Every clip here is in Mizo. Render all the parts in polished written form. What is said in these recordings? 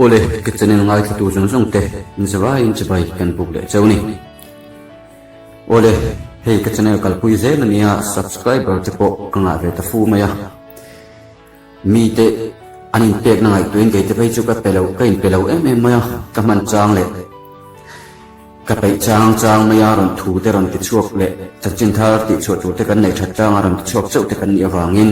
Awle, ka channel ngaithlatu zawng zawng te inzavaiin chibai kan buk leh cheu ni. Awle, hei ka channel kalpui zel a nia, subscriber te pawh ka ngah ve ta fu mai a. Mite an inpekna ngaihtuahin kei te phei chu ka pe lo, ka inpe lo em em mai a, ka hman chang leh ka peih chang chang mai a, rawn thu te rawn ti chhuak leh chanchin thar tih chhuah tur te kan neih that changa rawn ti chhuak chauh te kan nih avangin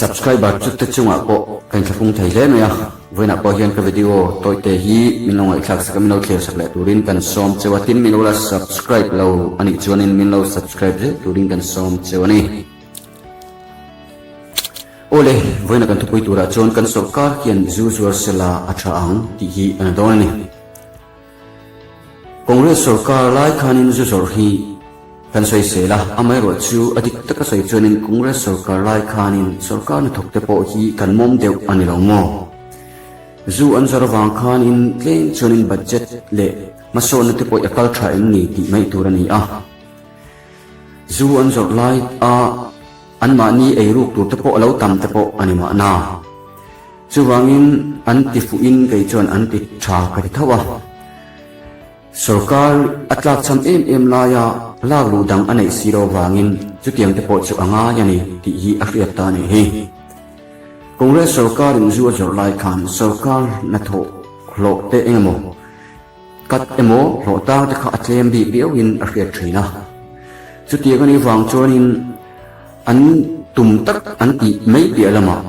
Subscriber chu te chungah pawh ka inthlafung thei hle mai a, vawiinah pawh hian ka video tawite hi min lo ngaihthlak sak a, min lo thlir sak leh turin kan sawm cheu a, tin min lo la subscribe lo a nih chuanin min lo subscribe zel turin kan sawm cheu a ni. Awle, vawiinah kan thupui turah chuan kan sawrkar hian zu zuar sela a tha ang tih hi a na dawn a ni. Congress sawrkar lai khanin zu zawrh hi kan sawi sel a, amaherawh chu a dik taka sawi chuanin Congress sawrkar lai khanin sawrkar hnathawk te pawh hi kan mawm deuh a ni lo maw? Zu an zawrh avang khanin tlem chuanin budget leh hmasawnna te pawh i a kal tha em ni tih mai tur a ni a. Zu an zawrh lai a anmahni eiruk tur te pawh a lo tam te pawh a ni mahna. Chuvangin an ti fuhin kei chuan an ti tha ka ti tho a. Sorkar a tlakchham em em laia lak luh dang a neih si lo vangin chutiang te pawh chu a ngai a ni tih hi a hriat ta a nih hi. Congress sorkarin zu a zawrh lai khan sorkar hnathawh hlawh te engemaw kat emaw hlawh tang te kha a tlem bik viauin a hriat thin a. Chutiang a nih vang chuanin an tum tak an tih mai piah lamah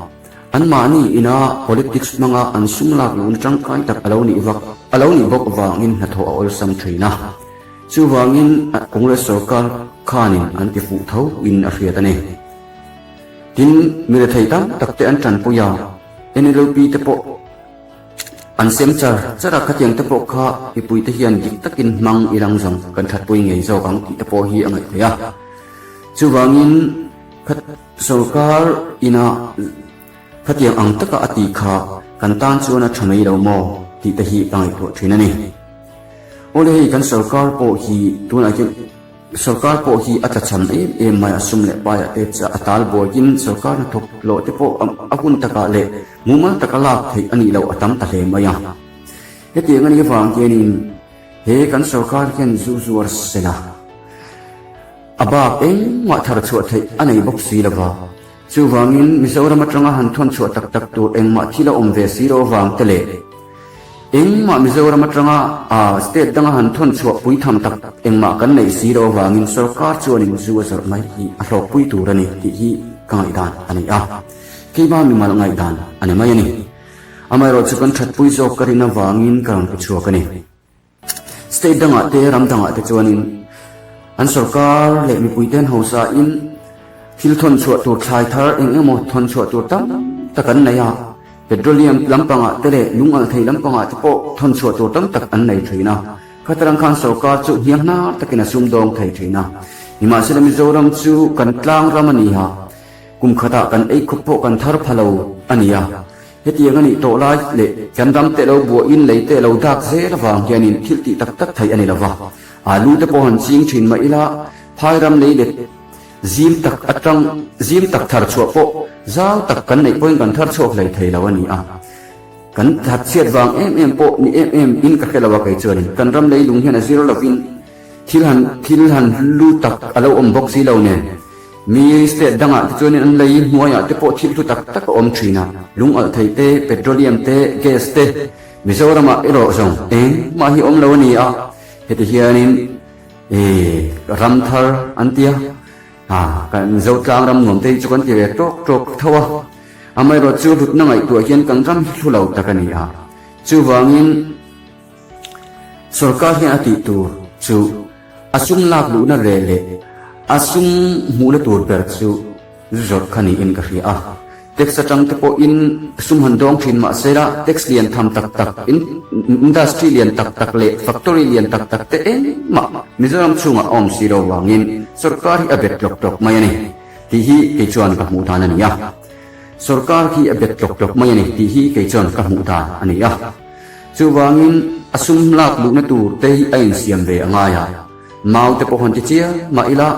Anmahni ina politics hmanga an sum lak luhna tangkai tak a lo nih vak a lo nih bawk vangin hnathawh a awlsam thin a. Chuvangin Congress sorkar khanin an ti fuh tho in a hriat a ni. Tin, mi rethei tam tak te an tanpui a, NLUP te pawh an sem char char a, khatiang te pawh kha mipui te hian dik takin hmang i lang zawng kan thatpui ngei zawk ang tih te pawh hi a ngaih theih a. Chuvangin kha. Sorkar ina khatiang ang taka a tih kha kan tan chuan a tha mai lo maw tih te hi ka ngaihtuah thin a ni. Awle hei kan sorkar pawh hi tunah hian sorkar pawh hi a tlachham em em mai a, sum leh paiah te chiah a tal buaiin sorkar hnathawk hlawh te pawh a hun takah leh mumal taka lak theih a nih loh a tam ta hle mai a. Hetiang a nih avang hianin he kan sorkar hian zu zuar sela. A bak engmah thar chhuah theih a nei bawk si lova, chuvangin Mizoram atanga han thawn chhuah tak tak tur engmah thil a awm ve si lo avang te leh engmah Mizoram atanga a state danga han thawn chhuah pui tham tak engmah kan neih si lo avangin sorkar chuanin zu a zawrh mai hi a hlawkpui tur a ni tih hi ka ngaihdan a ni a, keima mimal ngaihdan a ni mai a ni. Amaherawhchu kan thatpui zawk ka rin avangin ka rawn pu chhuak a ni. State dangah te ram dangah te chuanin an sorkar leh mipuite an hausa in thil thawn chhuah tur thlai thar eng emaw thawn chhuah tur tam tak an nei a, petroleum lampangah te leh lung alh thei lampangah te pawh thawn chhuah tur tam tak an nei thin a, khatarang khan sorkar chu hniam hnar takin a sumdawng thei thin a. Nimahsela Mizoram chu kan tlang ram a ni a, kum khatah kan ei khawp pawh kan thar pha lo a ni a. Hetiang a nih tawh lai leh kan ram te lo buahin lei te lo dak zel avang hianin thil tih tak tak theih a ni lova, alu te pawh han ching thin mah ila phai ram lei let zim tak atang zim tak thar chhuah pawh zau tak kan neih pawhin kan thar chhuak hlei thei lo a ni a. Kan that chhiat vang em em pawh ni em em in ka hre lo a kei chuanin kan ram leilung hian a zir lovin thil han thil han lu tak a lo awm bawk si lo nen. Mi state dangah te chuanin an lei hnuaiah te pawh thil hlu tak tak a awm thin a, lung alh thei te, petroleum te, gas te, Mizoramah erawh zawng engmah hi awm lo a ni a, heti hianin ih ram thar an tia, ha kan Mizo tlang ram nuam te hi chu kan ti ve tawk tawk tho a, amaherawh chu hlutna ngaihtuah hian kan ram hi hlu lo tak a ni a, chuvangin sorkar hian a tih tur chu. A sum lak luhna reh leh a sum hmuhna tur ber chu zawrh kha niin ka hria a. Tax atang te pawhin sum han dawng thin mah sela tax lian tham tak tak, industry lian tak tak leh factory lian tak tak te engmah Mizoram chhungah a awm si lo vangin sorkar hi a bet tlawk tlawk mai a ni tih hi kei chuan ka hmuh dan a ni a. Sorkar hi a bet tlawk tlawk mai a ni tih hi kei chuan ka hmuh dan a ni a. Chuvangin a sum lak luhna tur te hi a insiam ve a ngai a, mau te pawh han ti chiang mah ila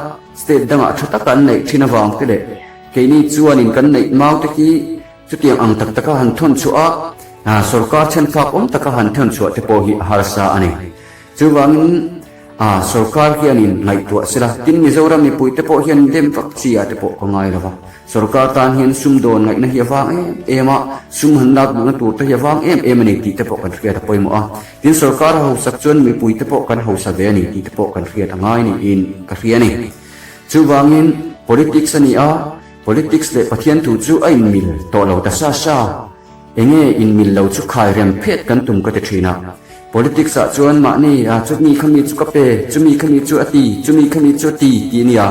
state dangah tha taka an neih thin avang te leh keini chuanin kan neih mau te hi. Chutiang ang tak taka han thawn chhuah a, sorkar chhenfak awm taka han thawn chhuah te pawh hi a harsa a ni. Chuvangin sorkar hianin ngaihtuah sela, tin Mizoram mipuite pawh hian dem vak chi ah te pawh ka ngai lo va. Sorkar tan hian sum dawn ngaihna hi a vang em em a, sum han lak duhna tur te hi a vang em em a ni tih te pawh kan hriat a pawimawh a. Tin sorkar a hausak chuan mipuite pawh kan hausa ve a ni tih te pawh kan hriat a ngai niin ka hria a ni. Chuvangin politics a ni a, politics leh Pathian thu chu a inmil tawh lo ta sa sa. Enge inmil lo chu khai rem phet kan tum ka ti thin a. Politics ah chuan mahni a chumi khami chu ka pe, chumi khami chu a ti, chumi khami chu a ti tih a nia.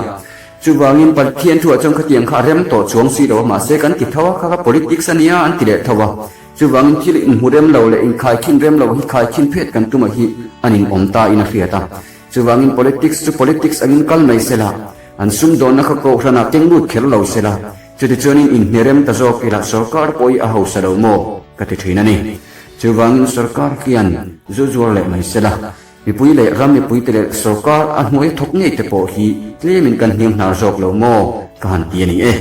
Chuvangin Pathian thu ah chuan khatiang kha a rem tawh chuang si lo a, mahse kan ti tho a, kha kha politics a nia an ti leh tho a. Chuvangin thil inhmu rem lo leh inkhaikhin rem lo hi khaikhin phet kan tum a hi an inawm ta in a hriat a. Chuvangin politics chu politics angin kal mai sela, an sumdawnna kha kohhranah keng lut kher lo sela, chutichuanin inhne rem ta zawk ila sorkar pawh hi a hausa lo maw ka ti thin a ni. Chuvangin sorkar hian zu zuar leh mai sela, mipui leh ram mipuite leh sorkar a hnuai thawk ngei te pawh hi tlemin kan hnianghnar zawk lo maw ka han ti a ni e.